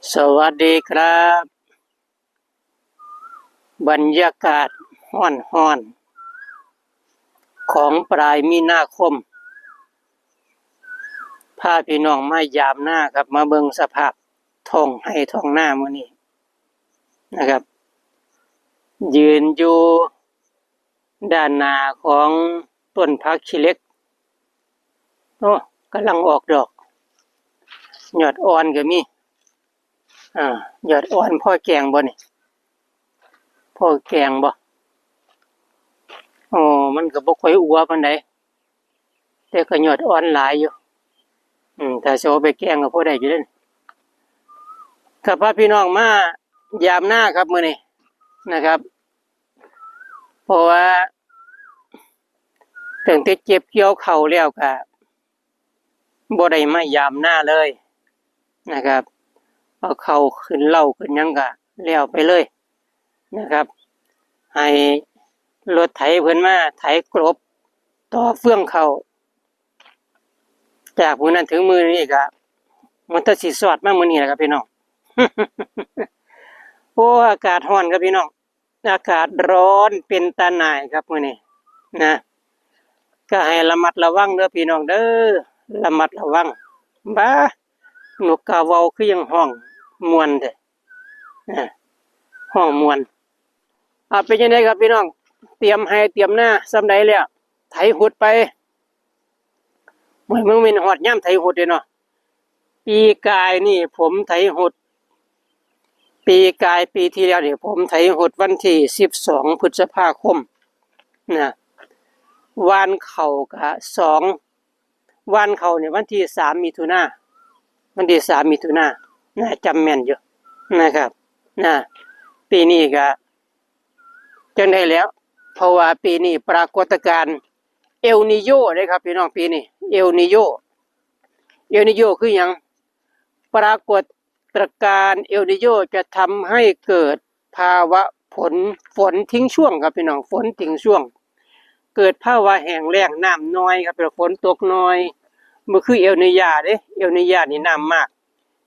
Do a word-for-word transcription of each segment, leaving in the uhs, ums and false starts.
สวัสดีครับ บรรยากาศฮ้อนๆ ของปลายมีนาคม พาพี่น้องมายามนาครับ มาเบิ่งสภาพท้องไร่ท้องนามื้อนี้นะครับ ยืนอยู่ด้านหน้าของต้นผักขี้เหล็ก โอ้ กำลังออกดอก ยอดอ่อนก็มี อ่า ยอดอ่อนพอแกงบ่นี่ พอแกงบ่ อ๋อ มันก็บ่ค่อยอัวปานใด แต่ก็ยอดอ่อนหลายอยู่ อืม ถ้าสิเอาไปแกงก็พอได้อยู่เด้อ ครับ พาพี่น้องมายามนาครับมื้อนี้นะครับ เพราะว่าตั้งแต่เก็บเกี่ยวข้าวแล้วก็บ่ได้มายามนาเลยนะครับ เอาข้าวขึ้นเล้าขึ้นหยังก็แล้วไปเลยนะครับ ให้รถไถเพิ่นมาไถกลบต่อเฟืองข้าว จากมื้อนั้นถึงมื้อนี้ก็ มันแต่สิสอดมามื้อนี้แหละครับพี่น้อง โอ้ อากาศร้อนครับพี่น้อง อากาศร้อนเป็นตาหน่ายครับมื้อนี้นะ ก็ให้ระมัดระวังเด้อพี่น้องเด้อ ระมัดระวัง บ้า นกกาเว้าคือยังฮ้องม่วนแท้ อ่า ฮ้องม่วน อ่า เป็นจั่งใดครับพี่น้อง เตรียมไร่เตรียมนาส่ำใดแล้ว ไถฮุดไป มื้อ มื้อแม่นฮอดยามไถฮุดเด้เนาะ ปีกายนี่ผมไถฮุด ปีกายปีที่แล้วนี่ผมไถฮุดวันที่สิบสองพฤษภาคมนะ หว่านข้าวก็สอง หว่านข้าวนี่วันที่สามมิถุนา วันที่สามมิถุนานะ จำแม่นอยู่นะครับ นะ ปีนี้ก็จั่งใดแล้ว เพราะว่าปีนี้ปรากฏการณ์เอลนีโญเด้ครับพี่น้อง ปีนี้เอลนีโญ เอลนีโญคือหยัง ปรากฏการณ์เอลนีโญจะทำให้เกิดภาวะฝน ฝนทิ้งช่วงครับพี่น้อง ฝนทิ้งช่วง เกิดภาวะแห้งแล้ง น้ำน้อยครับ ฝนตกน้อย บ่คือเอลนีญาเด้ เอลนีญานี่น้ำมาก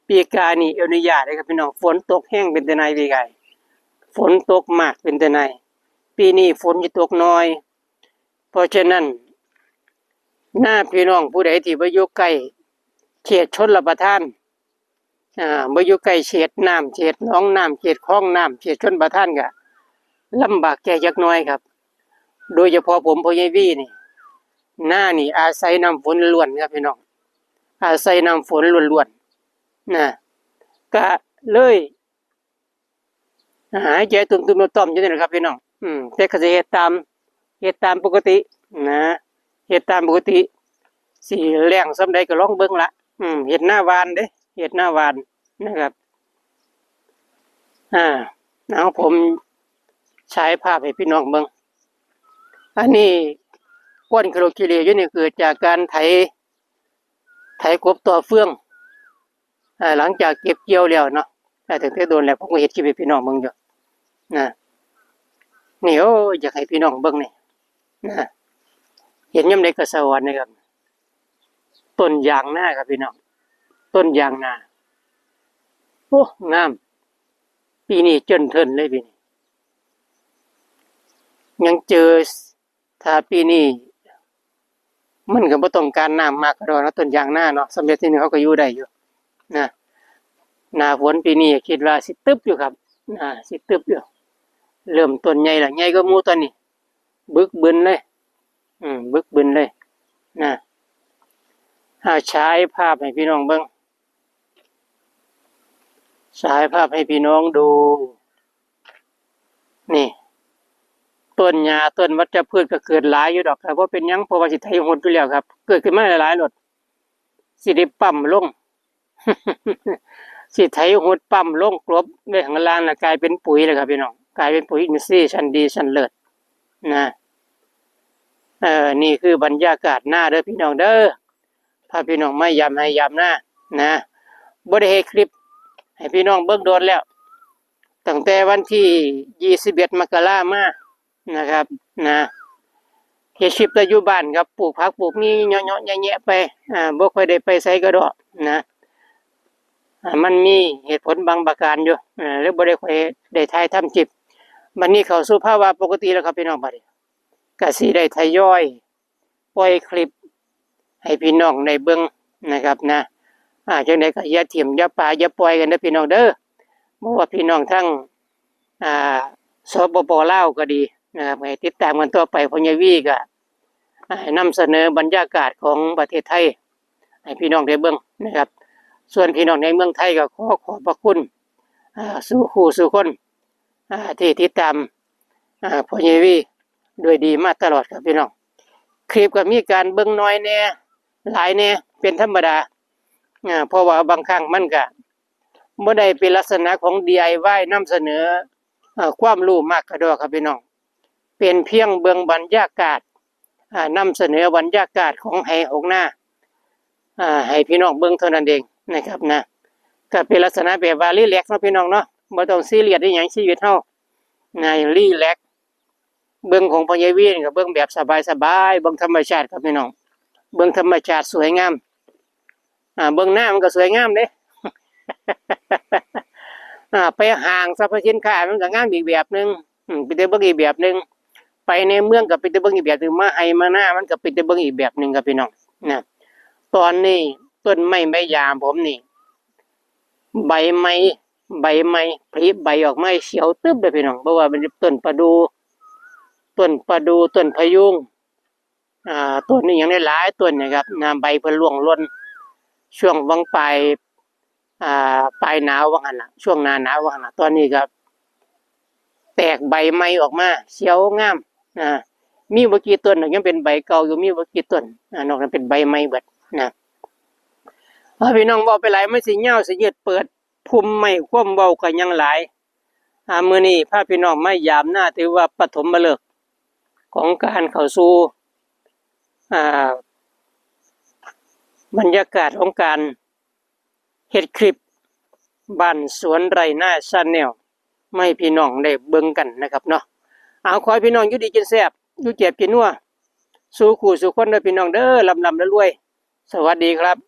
ปีกายนี่เอลนีญาเด้ครับพี่น้อง ฝนตกแฮงเป็นตาหน่ายปีกาย ฝนตกมากเป็นตาหน่าย ปีนี้ฝนจะตกน้อย เพราะฉะนั้น นาพี่น้องผู้ใดที่บ่อยู่ใกล้เขตชลประทาน อ่า บ่อยู่ใกล้เขตน้ำ เขตหนองน้ำ เขตคลองน้ำ เขตชลประทานก็ลำบากแก่จักหน่อยครับ โดยเฉพาะผมพ่อใหญ่วีนี่ นานี่อาศัยน้ำฝนล้วนครับพี่น้อง อาศัยน้ำฝนล้วนๆ นะ ก็เลย หายใจตุ่มๆต่อมๆอยู่นี่แหละครับพี่น้อง อืม แต่ก็สิเฮ็ดตาม เฮ็ดตามปกตินะ เฮ็ดตามปกติ สิแล้งส่ำใดก็ลองเบิ่งละ อืม เฮ็ดนาหว่านเด้ เฮ็ดนาหว่านนะครับ อ่า เอาผมฉายภาพให้พี่น้องเบิ่ง อันนี้ควันขรุขระอยู่นี่เกิดจากการไถ ไถกลบต่อเฟือง อ่า หลังจากเก็บเกี่ยวแล้วเนาะ อ่า ตั้งแต่โดนแล้ว ผมก็เฮ็ดคลิปให้พี่น้องเบิ่งอยู่ นะ นี่ โอ้ย อยากให้พี่น้องเบิ่งนี่ นะ เห็นยามใดก็สะออนนะครับ ต้นยางนาครับพี่น้อง ต้นยางนา โอ้ งาม ปีนี้เจิ่นเทิ่นเลยปีนี้ ยังเจอ ถ้าปีนี้ มันก็บ่ต้องการน้ำมากก็ดอกเนาะ ต้นยางนาเนาะ สำเร็จที่นี่เขาก็อยู่ได้อยู่ นะ หน้าฝนปีนี้คิดว่าสิตึบอยู่ครับ อ่า สิตึบอยู่ เริ่มต้นใหญ่ละ ใหญ่กว่าหมู่ตอนนี้ บึกบึนเลย อืม บึกบึนเลย นะ อ่า ฉายภาพให้พี่น้องเบิ่ง ฉายภาพให้พี่น้องดู นี่ ต้นหญ้า ต้นวัชพืชก็เกิดหลายอยู่ดอกครับ บ่เป็นหยัง เพราะว่าสิไถฮุดอยู่แล้วครับ เกิดขึ้นมาหลายๆโลด สิได้ปั๊มลง สิไถฮุดปั๊มลงกลบไว้ข้างล่างน่ะ กลายเป็นปุ๋ยเลยครับพี่น้อง กลายเป็นปุ๋ยอินทรีย์ชั้นดีชั้นเลิศ นะ เอ่อ นี่คือบรรยากาศนาเด้อพี่น้องเด้อ พาพี่น้องมายามไร่ยามนา นะ บ่ได้เฮ็ดคลิปให้พี่น้องเบิ่งโดนแล้ว ตั้งแต่วันที่ยี่สิบเอ็ดมกรามานะครับ นะ เฮ็ดคลิปแต่อยู่บ้านครับ ปลูกผักปลูกหญ้าเยาะๆแยะๆไป อ่า บ่ค่อยได้ไปไสกะดอกนะ อ่า มันมีเหตุผลบางประการอยู่ อ่า เลยบ่ได้ค่อยได้ถ่ายทำคลิป บัดนี้เข้าสู่ภาวะปกติแล้วครับพี่น้อง บัดนี้ก็สิได้ทยอยปล่อยคลิปให้พี่น้องได้เบิ่งนะครับนะ อ่า จั่งใดก็อย่าถิ่ม อย่าปา อย่าปล่อยกันเด้อพี่น้องเด้อ บ่ว่าพี่น้องทั้ง อ่า สปป.ลาวก็ดีนะครับ ให้ติดตามกันต่อไป พ่อใหญ่วีก็ อ่า นำเสนอบรรยากาศของประเทศไทย ให้พี่น้องได้เบิ่งนะครับ ส่วนพี่น้องในเมืองไทยก็ขอขอบพระคุณ อ่า สู่คู่สู่คน อ่า ที่ติดตาม อ่า พ่อใหญ่วีด้วยดีมาตลอดครับพี่น้อง คลิปก็มีการเบิ่งน้อยแน่ หลายแน่ เป็นธรรมดา อ่า เพราะว่าบางครั้งมันก็บ่ได้เป็นลักษณะของ ดีไอวาย นำเสนอ อ่า ความรู้มากกระดอกครับพี่น้อง เป็นเพียงเบิ่งบรรยากาศ อ่า นำเสนอบรรยากาศของไฮ่ของนา อ่า ให้พี่น้องเบิ่งเท่านั้นเองนะครับนะ ก็เป็นลักษณะแบบว่ารีแลกซ์เนาะพี่น้องเนาะ บ่ต้องซีเรียสอิหยังชีวิตเฮา นะ รีแลกซ์ เบิ่งของพ่อใหญ่วีนี่ก็เบิ่งแบบสบายๆ เบิ่งธรรมชาติครับพี่น้อง เบิ่งธรรมชาติสวยงาม อ่า เบิ่งนามันก็สวยงามเด้ อ่า ไปห้างสรรพสินค้ามันก็งามอีกแบบหนึ่ง อืม เป็นตาเบิ่งอีกแบบหนึ่ง ไปในเมืองก็เป็นตาเบิ่งอีกแบบหนึ่ง มาไฮ่มานามันก็เป็นตาเบิ่งอีกแบบหนึ่งครับพี่น้อง นะ ตอนนี้ต้นไม้ใบหญ้าผมนี่ ใบใหม่ ใบใหม่ ผลิใบออกมาเขียวตึ๊บเลยพี่น้อง เพราะว่าเป็นต้นประดู่ ต้นประดู่ ต้นพะยุง อ่า ต้นนี้ยังได้หลายต้นนะครับ นะ ใบเพิ่นร่วงหล่น ช่วงวังปลาย อ่า ปลายหนาวว่าหั่นล่ะ ช่วงหน้าหนาวว่าหั่นล่ะ ตอนนี้ก็แตกใบใหม่ออกมา เขียวงาม นะ มีบ่กี่ต้นดอก ยังเป็นใบเก่าอยู่ มีบ่กี่ต้น อ่า นอกนั้นเป็นใบใหม่เบิดนะ เอาพี่น้อง เว้าไปหลาย มันสิยาวสิยืด เปิดพุ่มไม้ ความเว้าก็ยังหลาย อ่า มื้อนี้พาพี่น้องมายามนา ถือว่าปฐมฤกษ์ของการเข้าสู่ อ่า บรรยากาศของการเฮ็ดคลิปบ้านสวนไร่นาแชนแนล มาให้พี่น้องได้เบิ่งกันนะครับเนาะ เอา ขอให้พี่น้องอยู่ดีกินแซ่บ อยู่แซ่บกินนัว สู่คู่สู่คนเด้อพี่น้องเด้อ ร่ำๆรวยๆ สวัสดีครับ